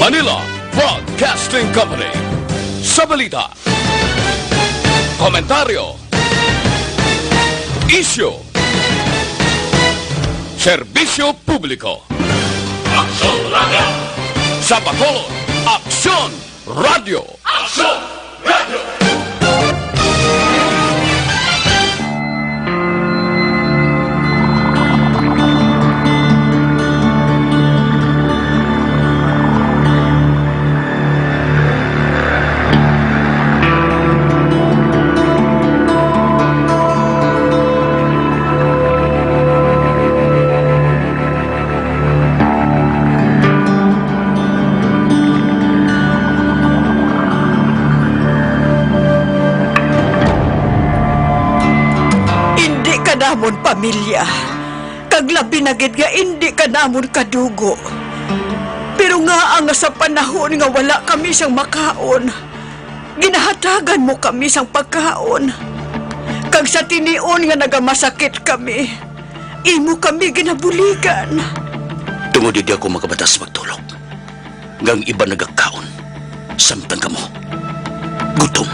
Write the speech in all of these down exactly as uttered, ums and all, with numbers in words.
Manila Broadcasting Company. Sa balita, komentaryo, isyu, serbisyo publiko. Aksyon Radio! Sa Bacolod, Aksyon Radio! Aksyon Radio! Indi ka namon pamilya, kag labi na gid nga indi ka namon kadugo. Pero ngaa nga sa panahon nga wala kami sang makaon, ginahatagan mo kami sang pagkaon, kag sa tinion nga nagamasakit kami, imo kami ginabuligan. Tungod hindi ako makabatas magtulog, nga ang iban nagakaon, samtang kamo gutom.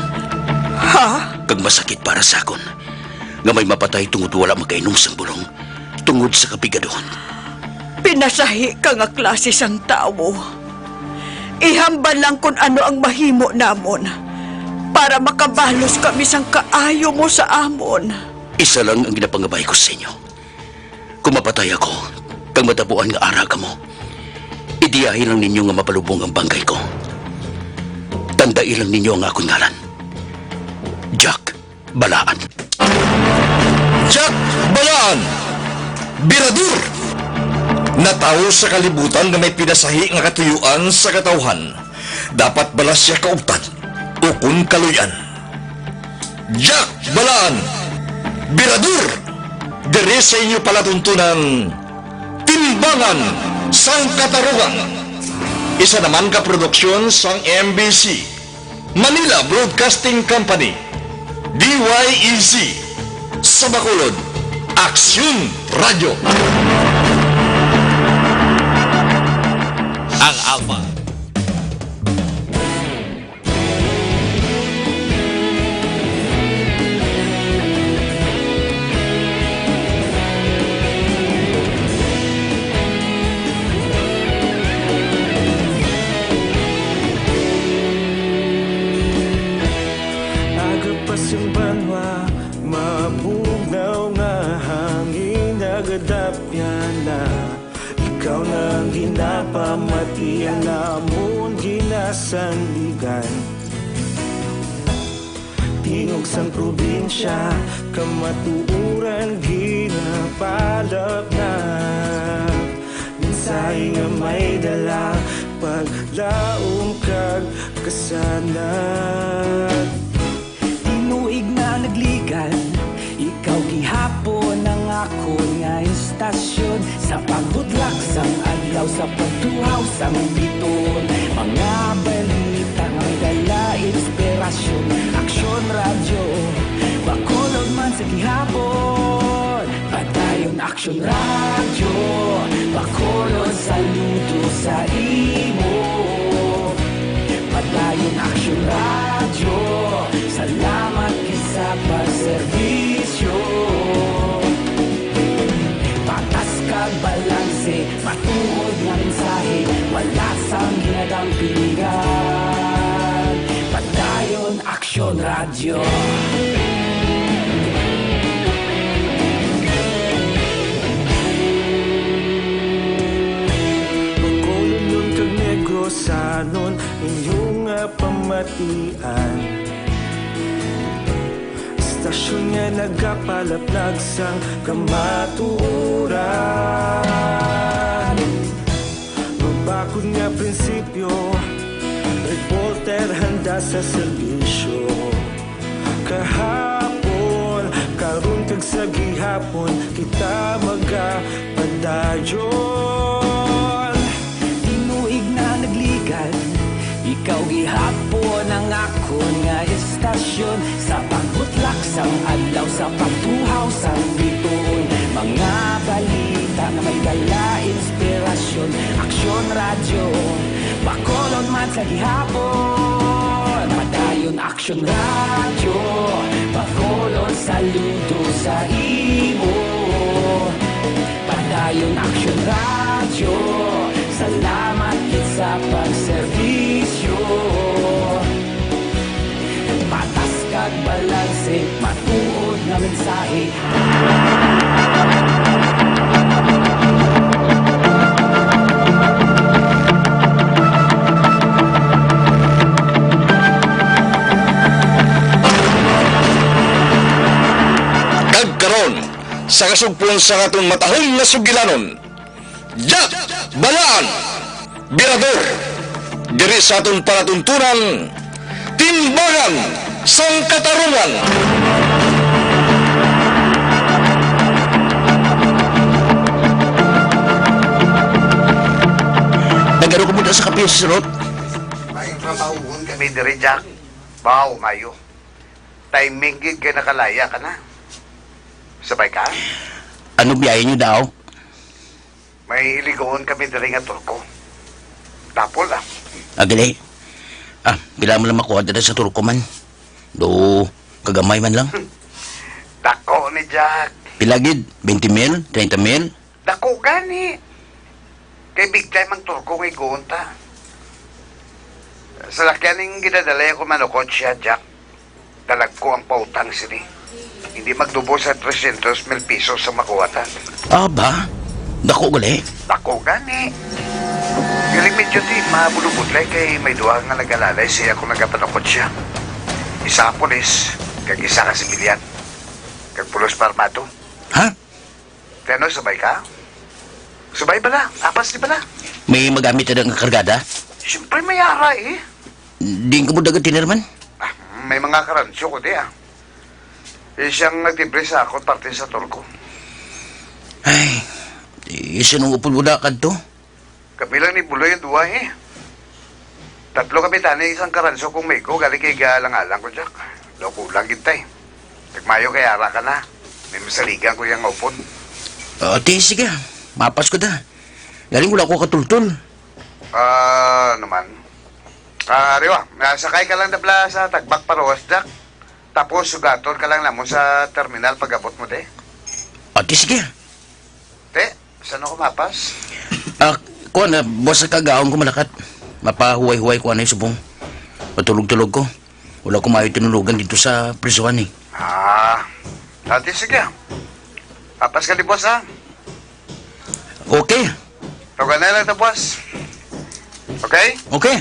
Ha? Kag masakit para sa akon nga may mapatay tungod wala makainom sang bulong tungod sa kapigaduhon. Pinasahi ka nga klase sang tawo. Ihambal lang kon ano ang mahimo namon para makabalos kami sang kaayo mo sa amon. Isa lang ang ginapangabay ko sa inyo. Kung mapatay ako, kag matabuan nga ara kamo, idiyahi lang ninyo nga mapalubong ang bangkay ko. Tandai lang ninyo ang akon ngalan, Jack Balaan. Jack Balaan, birador, natawo sa kalibutan nga may pinasahi nga katuyuan sa katawhan. Dapat bala sia kaugtan ukon kaluy-an. Jack Balaan, birador, diri sa inyo palatuntunan, Timbangan sang Katarungan. Isa naman ka produksyon sang M B C, Manila Broadcasting Company, D Y E C, sa Bacolod, Aksyon Radio. Ang Alpha. Aga pa sing banwa, mabugnaw nga hangin, nagadapyan na. Ikaw na ang ginapamati, ang amon ginasandigan. Tingog sang probinsya, kamatuoran ginapalapnap. Mensahe nga may dala, paglaom kag kasanag. Tinuig na nagligan, ikaw gihapon ang akon nga istasyon. Sa pagbutlak sang adlaw, sa pagtuhaw sang biton, mga balita nga may dala inspirasyon. Aksyon Radyo, Bacolod man sa gihapon. Padayon Aksyon Radyo, Bacolod, saludo sa imo. Padayon Aksyon Radyo, salamat gid sa pagserbisyo. Patas kag balanse, matuod nga mensahe, wala sang ginadampingan. Padayon Aksyon Radyo. Bacolodnon kag Negrosanon, inyo nga pamatian. Istasyon nga nagapalapnag sang kamatuoran. Mabakod nga prinsipyo, reporter handa sa serbisyo. Kahapon, karon, kag sa gihapon, kita magapadayon. Tinuig na nagligan, ikaw gihapon ang akon nga istasyon. Sa pagbutlak sang adlaw, sa pagtuhaw sang biton, mga balita nga may dala inspirasyon. Aksyon Radyo, Bacolod Sa gihapon, Padayon Action Radyo, Bacolod, saludo sa imo. Padayon Action Radyo, salamat gid sa pagserbisyo. Patas kag balanse, matuod nga mensahe. Kag karon, sa kasugpon sang aton matahom nga sugilanon, Jack Balaan, Birador, diri sa aton palatuntunan, Timbangan sang Katarungan. Nagano ka muna sa kape, Sirot? May trabahoon kami diri, Jack. Baw, mayo. Timing gid kay nakalaya ka na. Sabay ka? Ano biyahe niyo daw? May iligoon kami diri nga Turko. Dapol, ah. Agali. Ah, pila mo lang makuha dira sa Turko man? Do, kagamay man lang. Dako ni Jack. Pila gid? Twenty mil? Treinta mil? Dako gani. Kay big time ang Turko nga iguon ta. Sa lakyan ning ginadalay ako manukot siya, Jack. Dalag ko ang pautang sini. Hindi magdubo sa trescientos mil pesos ang makuha ta. Aba, dako gali. Dako gani. Galing medyo di mabulubudlay kay may duha nga nag-alalay siya kung nagapanukot siya. Isa pulis, kag isa ka sibilyan. Kag pulos pa armado. Ha? Kay ano, subay ka? Subay bala, apas di bala. May magamit na nga kargada? Siyempre may ara eh. Di ka mo dagat tinerman? Ah, may mga karansyo ko di ah. Eh, siyang nagtibre sa ako parte sa Turko. Ay, isinong upod mo na kadto? Kami lang ni Buloy ang duwa eh. Tatlo kami tani, isang karansyo kong mego, gali kay galang-alang ko, Jack. Daw kulang gid tay. Nagmayo kay ara ka na. May masaligan ko yang upod. Ah, ti, sige. Mapas ko da. Galing wala ko katultol. Ah, naman. Ah, Riwa, ah, sakay ka lang dabla sa tagbak paruwas, Jack. Tapos sugaton ka lang namo sa terminal pag-abot mo, de. Ati, sige. Te, saan ako mapas? Ah, kuwan na, boss, sa kagaon ko malakat. Mapahuway-huway ko anay subong. Patulog-tulog ko. Wala ko maayo tinulogan dito sa prisuhan eh. Ah, ati, sige. Apas ka di, boss, ha? Okay. Tawagan na lang ta, boss. Okay? Okay.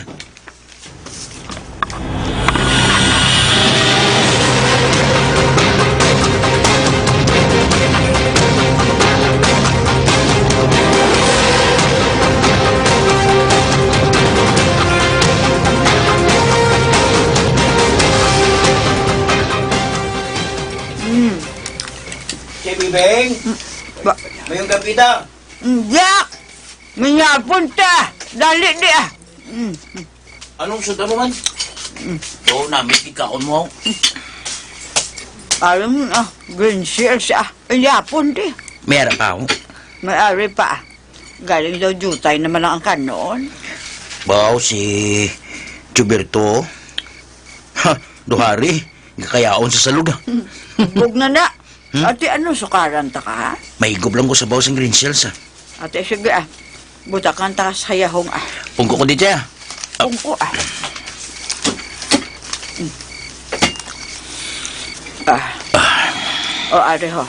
Mm. Kay Bibeng, ba- mayong gabi ta. Mm, Jack! Manyapon ta! Dali di ah! Mm. Anong suda mo man? Mm. Oo, namit ikaon mo. Alam mo na, green shells ah. Manyapon di. May ara pa ako. May ari pa. Galing daw jutay naman lang ang kanon. Wow, si Chuberto. Ha, duhari. Kakayaon sa salog ah. Bug na na. Hmm? Ate, ano, sukaran ta ka, ha? Mahigop lang ko sa bawas ng green shells, ah. Ate, sige, ah. Butakan ta sa yahong, ah. Pungko ko dito, ah. Pungko, ah. Mm. Ah. O, ari ho.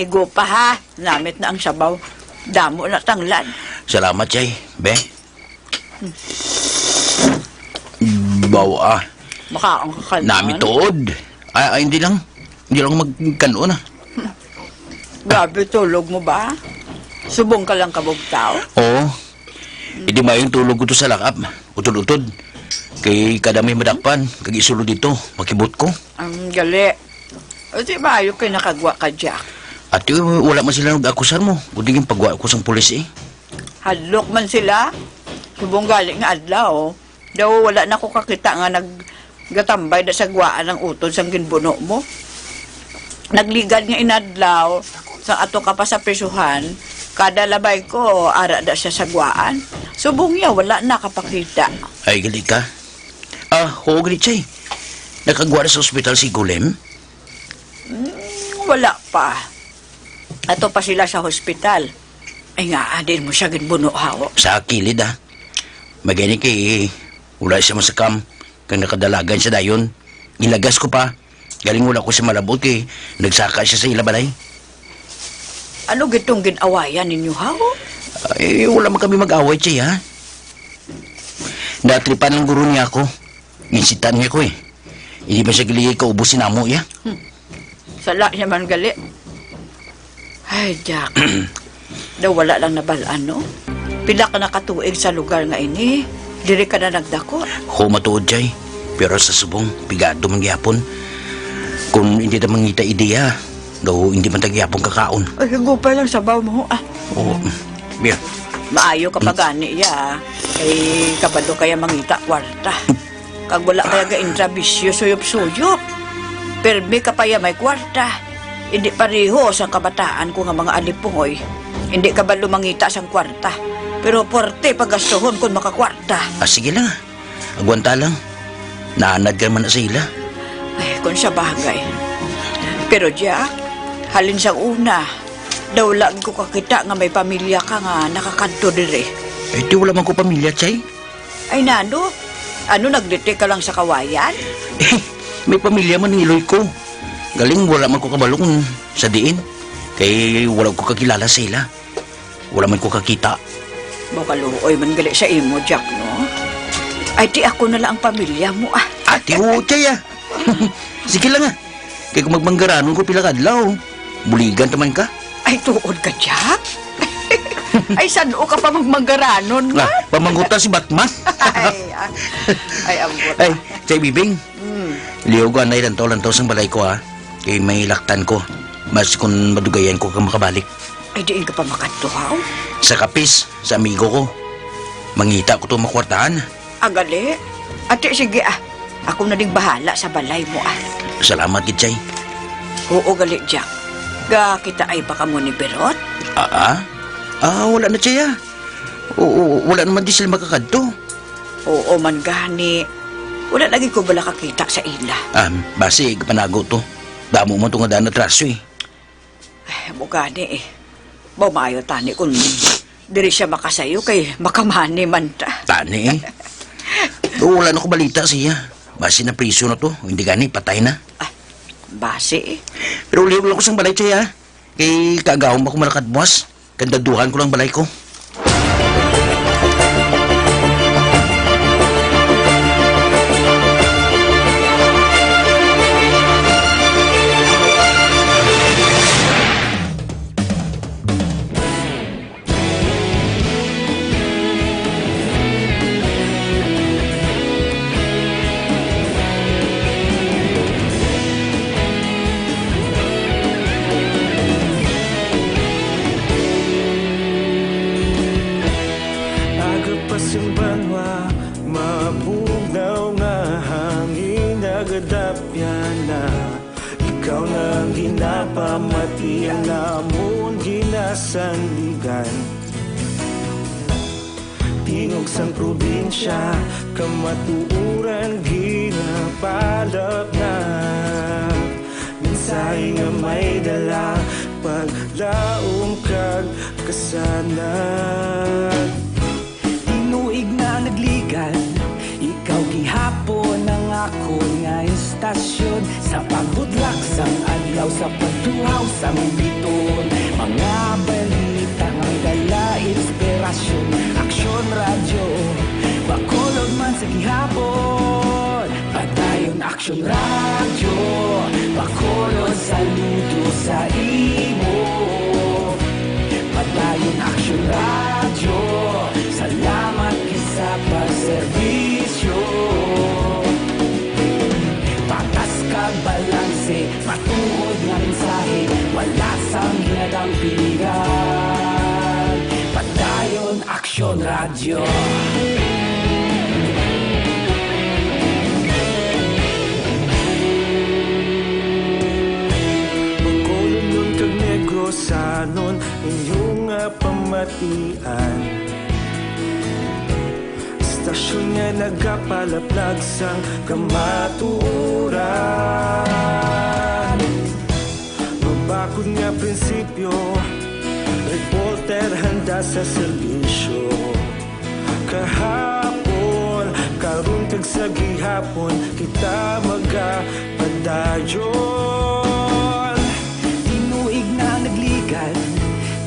Higo pa, ha? Namit na ang sabaw. Damo na tanglad. Salamat, Chay. Be? Bawa. Makaon ka ka Nami naman. Tuod. Ay, ay, hindi lang. Hindi lang magkanon ah. Grabe, tulog mo ba? Subong ka lang kabugtaw? Oo. Hindi mayong tulog ko to sa lakap. Utod-utod. Kay kada may madakpan, kag isulo dito, makibot ko. Ang gali. O di ba, ayaw kay nakagwa ka, Jack? Ate, wala man sila nag-akusar mo. Kundi yung pagwa ko sang pulis eh. Hadlok man sila. Subong gali nga adlaw. Daw wala na ko kakita nga naggatambay da sa gwaan ang utod sang ginbuno mo. Nagligad nga inadlaw, sa ato ka pa sa prisuhan, Kada labay ko, ara da siya sa gwaan. Subong niya, wala nakapakita. Ay, gali ka. Ah, huwag ni Chay. Nakagwa na sa ospital si Golem? Mm, wala pa. Ato pa sila sa hospital. Ay nga, adin mo siya ginbuno, haw. Sa kilid, ah. Magani kay wala siya masakam. Kang nakadalagan siya dayon. Gilagas ko pa. Galing wala ko siya malabot kay nagsaka siya sa ila balay. Ano gitong gin-awayan ninyo, haw? Ay, wala man kami mag-away, Chay, ha? Natripan lang guro niya ako. Ginsitan niya ko, eh. Hindi ba siya gali kaubos si namo, ya? Hmm. Sala niya man gali. Ay, Jack. Daw wala lang nabal-an, no? Pila ka na ka tuig sa lugar nga ini? Diri ka na nagdako? Ho, matuod, Chay. Pero sa subong, pigado man gyapon. Kung hindi ta mangita ideya, daw hindi man ta gyapon kakaon. Ay, higupay lang sabaw mo, ah. Oo. Mira. Maayo ka pa gani, ya. Ay, kabalo kaya mangita kwarta. Kag wala kaya ga-intra bisyo suyop-suyop. Pirmi ka pa ya may kwarta. Hindi pareho sang kabataan ko nga mga alipungoy. Hindi kabalo mangita sang kwarta. Pero puwerte pagastuhon kon makakwarta. Ah, sige lang. Agwanta lang. Naanad ka man na sa ila. Ay, kung sa bagay. Pero, Jack, halin sang una, daw lagi ko kakita nga may pamilya ka nga nakakadto diri. Eh, di wala man ko pamilya, Chay. Ay, nano? Ano, nagdete ka lang sa kawayan? Eh, may pamilya man ang iloy ko. Galing, wala man ko kabalo kung sa diin. Kay wala ko kakilala sa ila. Wala man ko kakita. Makaluoy man gali sa imo, Jack, no? Ay, di ako na lang ang pamilya mo, ah. Ate, oo, Chay, ah. Sige lang, ah. Kay kung magmanggaranon ko pila ka adlaw, buligan ta man ka. Ay, tuod ka, Jack? Ay, san-o ka pa magmanggaranon, nga? Ah, pamangguta si Batman. Ay, ah. Ay, ambot, Ay, ah. Chay Bibing, Hmm. Liog anay lantaw-lantaw sang balay ko, ha. Kay may laktan ko. Mas kun madugayan ko kang makabalik. Ay, diin ka pa makadto, haw? Sa kapis, sa amigo ko. Mangita ko to makwartahan. Ah, gali? Ati, sige, ah. Ako na ding bahala sa balay mo, ah. Salamat, gid, Chay. Oo, gali, Jack. Gakitaay pa kamo ni Berot? Ah, ah? Ah, wala na, Chay, ah. Oo, wala naman di sila makakadto. Oo man gani. Wala lagi ko bala kakita sa ila. Ah, basi, panago to. Damo mo to nga daan atraso, eh. Ay, amo gani, eh. Mao maayo tani kung diri siya makasayo kay makamani man ta. Tani, eh. Pero wala na ko balita siya. Basi na priso na to. Hindi gani, patay na. Ah, basi, eh. Pero ulihog lang ko sang balay, Chay, ha? Kay kaagahon pa ko malakad buwas. Kandaduhan ko lang balay ko. Aga pa sing banwa, mabugnaw nga hangin nagadapyan na. Ikaw na ang ginapamati, ang amon ginasandigan. Tingog sang probinsya, kamatuoran ginapalapnag. Mensahe nga may dala, paglaom kag kasanag. Tinuig na nagligan, ikaw gihapon ang akon nga istasyon. Sa pagbudlak sang adlaw, sa pagtuhaw sang biton, mga balita nga dala inspirasyon. Aksyon Radyo, Bacolod man sa gihapon. Padayon Aksyon Radyo, Bacolod, saludo sa imo. Padayon Aksyon Radyo, salamat gid sa pagserbisyo. Patas kag balanse, matuod nga mensahe, wala sang ginadampigan. Padayon Aksyon Radyo. Bacolodnon kag Negrosanon, inyo nga Istasyon nga nagapalaplag sang kamatuoran. Mabakod nga prinsipyo, reporter handa sa serbisyo. Kahapon, karon kag sa gihapon, kita magapadayon. Tinuig na nagligad,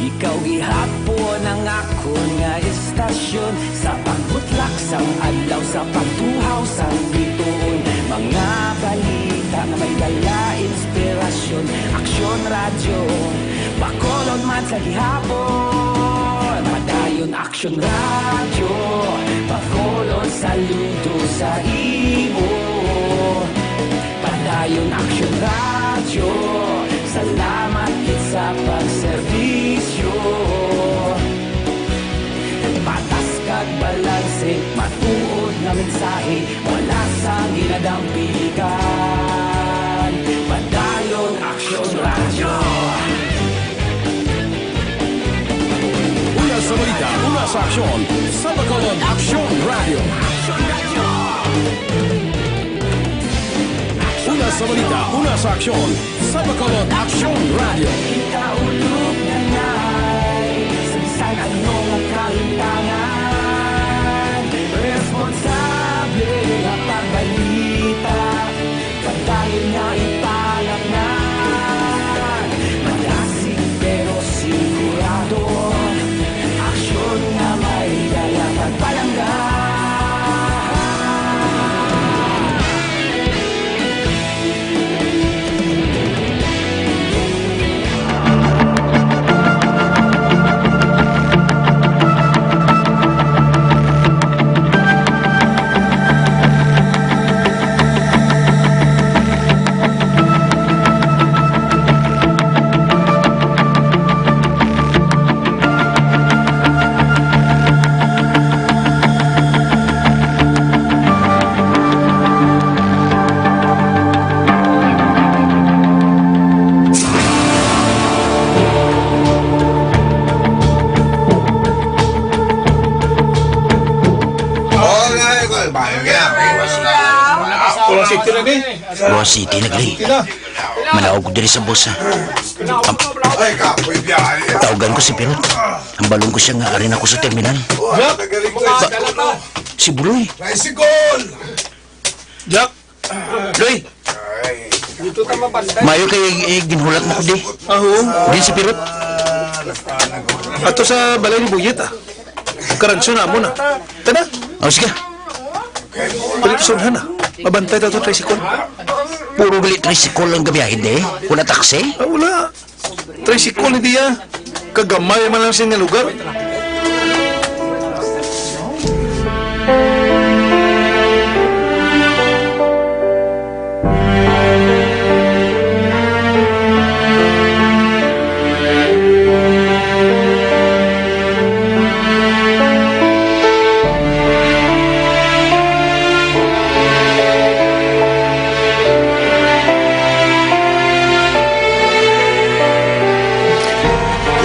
ikaw gihapon ang akon nga istasyon. Sa pagbutlak sang adlaw, sa pagtuhaw sang bituon, mga balita nga may dala inspirasyon. Aksyon Radyo, Bacolod man sa gihapon. Padayon Aksyon Radyo, Bacolod, saludo sa imo. Padayon Aksyon Radyo, salamat gid sa pagserbisyo. Patas kag balanse, matuod nga mensahe, wala sang ginadampigan. Padayon Aksyon Radyo. Una sa balita, una sa aksyon, sa Bacolod Aksyon Radyo. Una sa balita, una sa aksyon, sa Bacolod Aksyon Radyo. Kita ulog na ngay, sa bisan ano nga kalimtangan, responsable nga pagbalita. Padayon nga ipalapnan, malasig pero sigurado. Aksyon nga may dala pagpalangga. Wala, safety na, eh. Buwas City, nagli. Manaog ko diri sa boss, ha? Am-, tawgan ko si Pirot. Hambalon ko siya nga ari na ko sa terminal. Ba, si Buloy. Tricycle! Jack! Loy! Dito ka mabantay. Mayo kay, eh, ginhulat mo ko di. Aho. Din si Pirot. Ato sa balay ni Buyet, ah. Karanso na mo na. Tana. O, sige. Dali, sunhan na. Mabantay daw to, tricycle. Puro gali tricycle ang gabiyahin, eh. Wala taxi? Ah, wala. Tricycle, hindi, ah. Kagamay man lang siya nga lugar.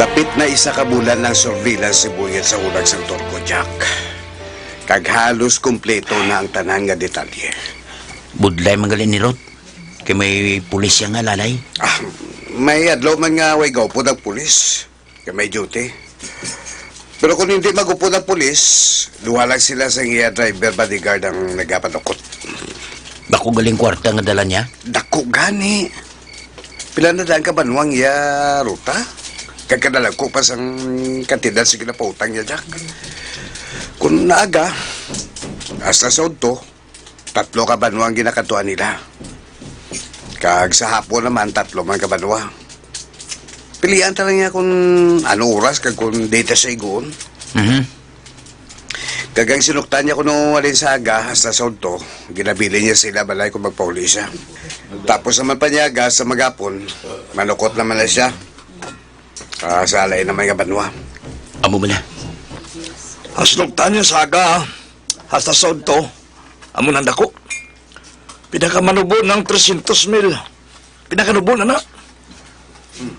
Lapit na isa ka bulan ang surveillance si Buyet sa Hulag sang Turko, Jack. Kag halos kumpleto na ang tanan nga detalye. Budlay man gali ni Rod. Kay may pulis siya nga lalay. Ah, may adlaw man nga way gaupod ang pulis. Kay may duty. Pero kung hindi mag-upod ang pulis, duha lang sila sa iya driver bodyguard ang nagapanukot. Dako galing kwarta nga dala niya? Dako gani. Pila na daan ka banwa ang iya ruta? Kag kadalagko pa sang kantidad sa ginapautang niya, Jack. Kung naaga, hasta sa udto, tatlo ka banwa ang ginakadtuan nila. Kag sa hapon naman, tatlo man ka banwa. Pilian ta lang niya kung ano oras kag kung data siya iguon. Mhm. Kag ang sinuktan niya kuno halin sa aga hasta sa udto, ginabilin niya sila balay kung magpauli siya. Tapos naman panyaga sa maghapon, manukot naman na siya. Ah, sa halin naman nga banwa. Amo man na. Ang sinuktan niya sa aga hasta sa udto, amo nang dako. Pinakamanubo ng trescientos mil. Pinakanubo na na.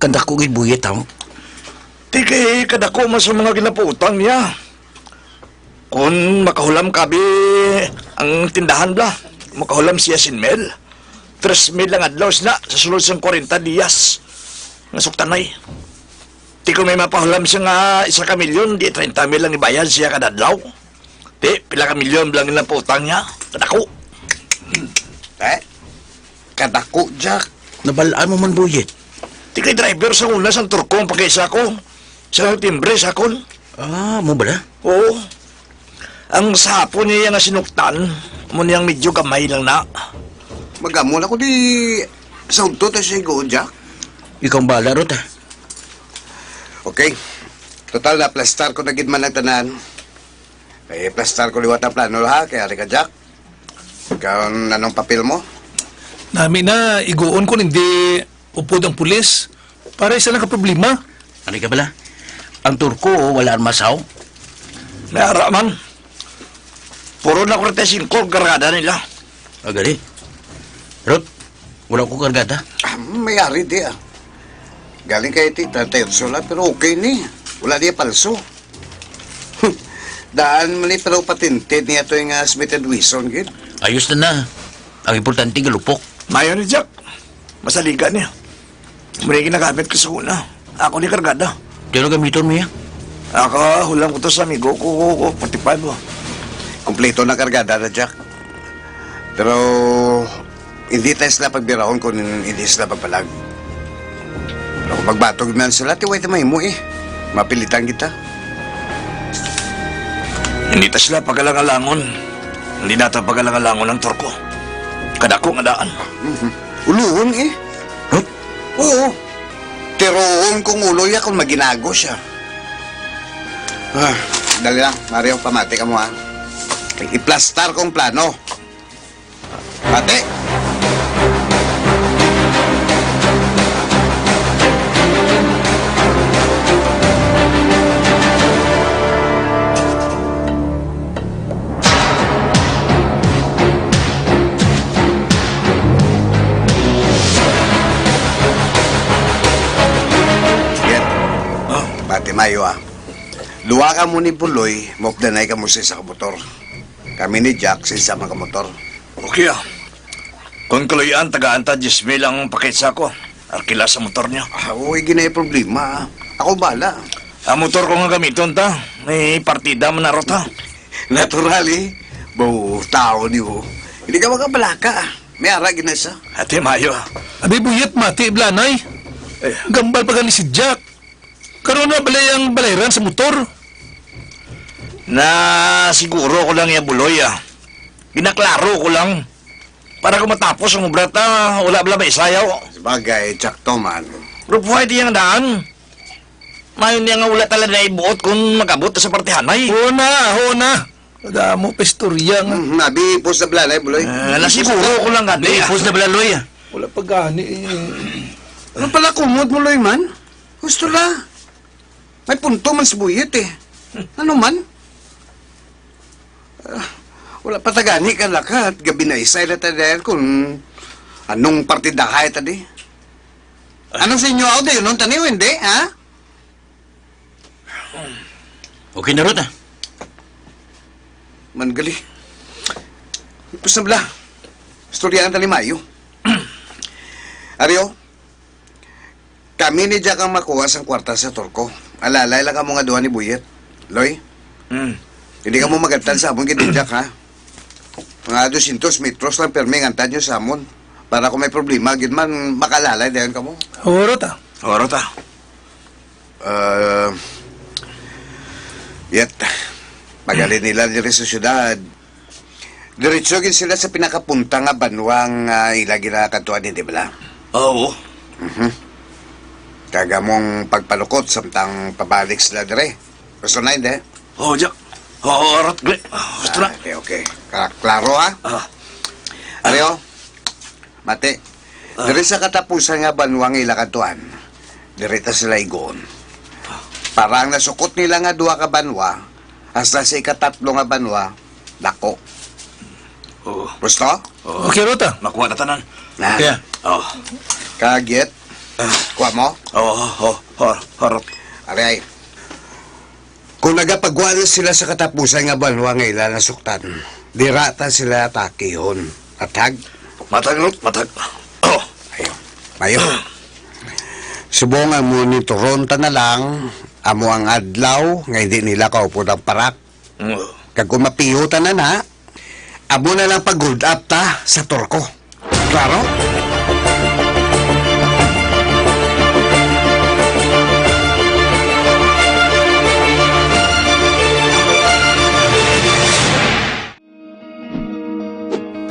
Kadako gid Buyet, ha? Di kay kadako man sa mga ginapautang niya. Kung makahulam ka, bi, ang tindahan, bala, makahulam siya sin mil. Tres mil ang adlaw sina sa sulod sang kwarenta diyas nga suktanay. Ti kung may mapahulam siya nga isa ka milyon, di treinta mil ang ibayad siya kada adlaw. Ti, pila ka milyon lang ang pautang niya? Kadako. Eh? Kadako, Jack. Nabal-an mo man, Buyet. Ti kay driver sa una sang Turko ang pagkaisa ko. Siya ang timbre sa akon. Ah, mo bala? Oo. Ang sa hapon niya nga sinuktan, mo niyang medyo gamay lang na. Mag-amo na ko di sa udto ta siya igo, Jack. Ikaw ang bala, Rot, ah. Okay. Total, na-plastar ko na gid man ang tanan. Kay plastar ko liwat ang plano, ha? Kaya ari ka, Jack. Ikaw, anong papel mo? Nami na, iguon ko, hindi upod ang pulis. Para isa lang ka problema. Ari ka bala? Ang Turko, wala ang masaw? May ara man. Puro na kwarenta y singko ang kargada nila. Ah, gali. Rot, wala ko kargada. Ah, may ari di, ah. Galing kay Tita Tersola, pero okay ni. Wala niya palso. Daan man ni, pero patented niya to yung, ah, Smith and Wesson, gid. Ayos na na. Ang importante, galupok. Mayo ni Jack. Masaligan niya. Muna yung ginagamit ko sa una. Ako ni kargada. Pero gamiton mo yan. Ako, hulam ko to sa amigo ko, ko, ko, forty-five, oh. Kompleto na kargada na, Jack. Pero hindi tayo sila pagbirahon kung hindi sila magpalag. Pero kung magbatog man sila, tiway ta mahimo eh. Mapilitan kita. Hindi ta sila pagalangalangon. Hindi nata pagalangalangon ang Turko. Kadako nga daan. Mhm. Uluhon eh. Huh? Oo. Tiroon kong ulo ya kung maginago siya. Ah, dali lang, Mario, pamati ka mo, ha. Iplastar kong plano. Pati. Yan. Ah, pati mayo, ah. Luwa ka mo ni Buloy, maupdanay ka mo sa isa ka motor. Kami ni Jack sa isa man ka motor. Okay, ah. Kung kaluy-an, tagaan ta diyes mil ang pakit sa ako. Arkila sa motor niya. Ah, uy, ginay problema, ah. Ako bala. Ang motor ko nga gamiton ta, may partida man narot, ha. Natural, eh. Bawo, tao ni mo. Hindi ka makabalaka, ah. May ara ginasa. Ate Mayo, ah. Abi, buyat mati, Blanay. Eh. Gambal pa gani si Jack. Karon na balay ang balayran sa motor. Na siguro ko lang ya, Buloy, ah. Ginaklaro ko lang. Para kung matapos ang obra ta, wala bala maisayaw. Sabagay, tsakto man. Pero buhay di ang daan. Mayon niya nga wala talaga na ibuot kung mag-abot sa partihanay. Oo na, oo na. Madamo pa istorya nga. Hmm, nabi, ipos na bala na, Buloy. Eh, nasiguro ko lang gani, ah. Ipos na bala, Loy, ah. Wala pa gani, eh. Ano pala kumot mo, Loy, man? Gusto la. May punto man si Buyet, eh. Ano man? Ah, wala pa ta gani ka lakat. Gabi na isay na ta dahil kung anong partidahay ta di. Anong sa inyo, aw, dayon, tani o hindi, ha? Okay na, Rot, ah. Mangali. Gusto bala. Istoryahan ta ni Mayo. Ario, kami ni Jack ang makuha sang kwarta sa Turko. Alalay lang kamo nga duha ni Buyet. Loy? Hmm. Hindi kamo magantad sa amon gid ni Jack, ha? Mga dosyentos metros lang, pirmi ang antad nyo sa amon. Para kung may problema, gid man, makalalay dayon kamo. Oro ta. Oro ta. Ah, yet, pag-ali nila diri sa syudad, diretso gid sila sa pinakapunta nga banwa nga ila ginakadtuan, hindi bala? Oo. Mhm. Kag among pagpalukot samtang pabalik sila diri. Gusto na, hindi? Oo, Jack. Oo, Rot, gali. Gusto na. Ah, okay, okay. Ka-, klaro, ha? Ah. Ario, mati. Ah. Diri sa katapusan nga banwa nga ila kadtuan, diri ta sila igoon. Para ang nasukot nila nga duha ka banwa, hasta sa ikatatlo nga banwa, dako. Oo. Gusto? Oo. Okay, Rot, ah. Makuha na tanan. Na. Okay. Oh. Kagyet? Ah. Kuha mo? Oo, oo, oo, oo, Rot. Aray. Kung nagapagwali sila sa katapusan nga banwa nga ila nasuktan, dira ta sila atakihon. Matag? Matag, Lot, matag. Oh. Ayo. Mayo. Subong ang monitoron ta na lang, amo ang adlaw nga hindi nila kaupod ang parak. Mm. Kag kung mapiho ta na na, amo na lang pag-good up ta sa Turko. Klaro?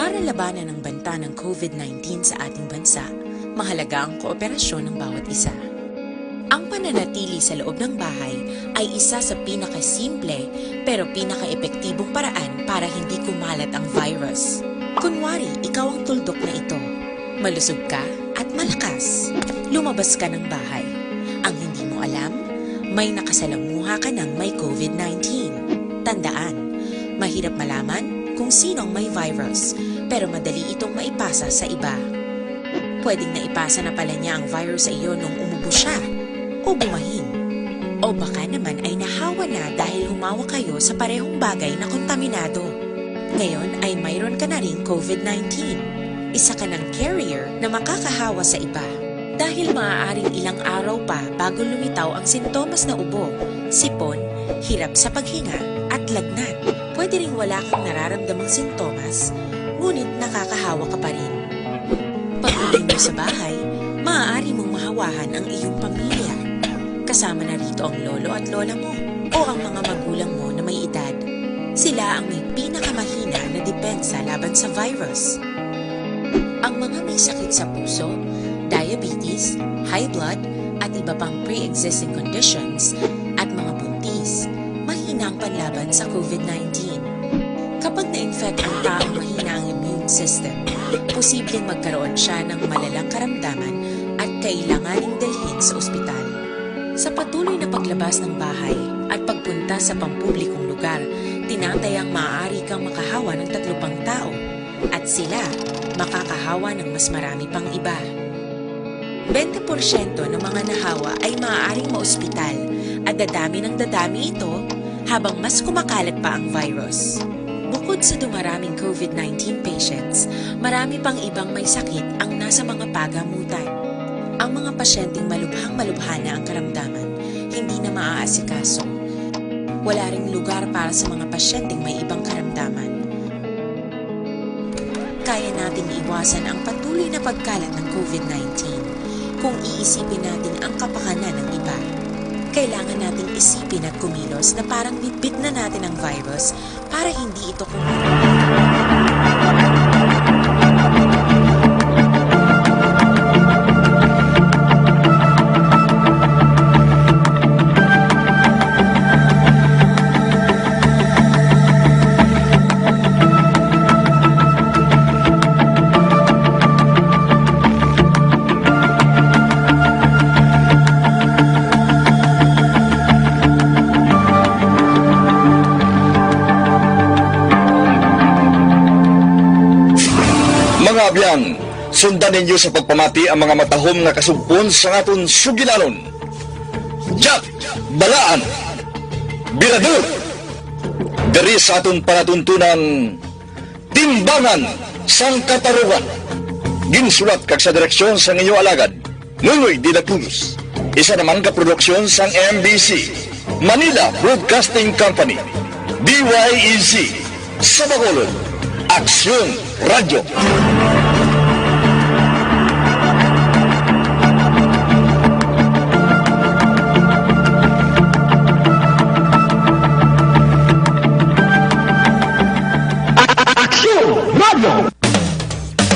Para labanan ang banta ng covid nineteen sa ating bansa, mahalaga ang kooperasyon ng bawat isa. Ang pananatili sa loob ng bahay ay isa sa pinakasimple pero pinakaepektibong paraan para hindi kumalat ang virus. Kunwari, ikaw ang tuldok na ito. Malusog ka at malakas. Lumabas ka ng bahay. Ang hindi mo alam, may nakasalamuha ka ng may covid nineteen. Tandaan, mahirap malaman kung sino ang may virus, pero madali itong maipasa sa iba. Pwedeng naipasa na pala niya ang virus sa iyo nung umubo siya o bumahin. O baka naman ay nahawa na dahil humawa kayo sa parehong bagay na kontaminado. Ngayon ay mayroon ka na ring covid nineteen. Isa ka ng carrier na makakahawa sa iba. Dahil maaaring ilang araw pa bago lumitaw ang sintomas na ubo, sipon, hirap sa paghinga, at lagnat. Pwede ring wala kang nararamdamang sintomas, ngunit nakakahawa ka pa rin. Pag-uwi mo sa bahay, maaari mong mahawahan ang iyong pamilya. Kasama na rito ang lolo at lola mo o ang mga magulang mo na may edad. Sila ang may pinakamahina na depensa laban sa virus. Ang mga may sakit sa puso, diabetes, high blood, at iba pang pre-existing conditions, at mga buntis, mahina ang panlaban sa covid nineteen. Kapag na-infect ang taong mahina ang immune system, posibleng magkaroon siya ng malalang karamdaman at kailanganing dalhin sa ospital. Sa patuloy na paglabas ng bahay at pagpunta sa pampublikong lugar, tinatayang maaari kang makahawa ng tatlo pang tao, at sila makakahawa ng mas marami pang iba. Bente porsyento ng mga nahawa ay maaaring maospital at dadami ng dadami ito habang mas kumakalat pa ang virus. Bukod sa dumaraming covid nineteen patients, marami pang ibang may sakit ang nasa mga pagamutan. Ang mga pasyenteng malubhang-malubha na ang karamdaman, hindi na maaasikaso. Wala ring lugar para sa mga pasyenteng may ibang karamdaman. Kaya nating iwasan ang patuloy na pagkalat ng covid nineteen kung iisipin natin ang kapakanan ng iba. Kailangan nating isipin at kumilos na parang bitbit na natin ang virus para hindi ito kumalat. Mga abyan, sundan ninyo sa pagpamati ang mga matahom nga kasugpon sang aton sugilanon. Jack Balaan, Birador, diri sa aton palatuntunan, Timbangan sang Katarungan. Ginsulat kag sa direksyon sang inyo alagad, Nonoy de la Cruz. Isa naman ka produksyon sang M B C, Manila Broadcasting Company, D Y E C, sa Bacolod, Aksyon Radyo.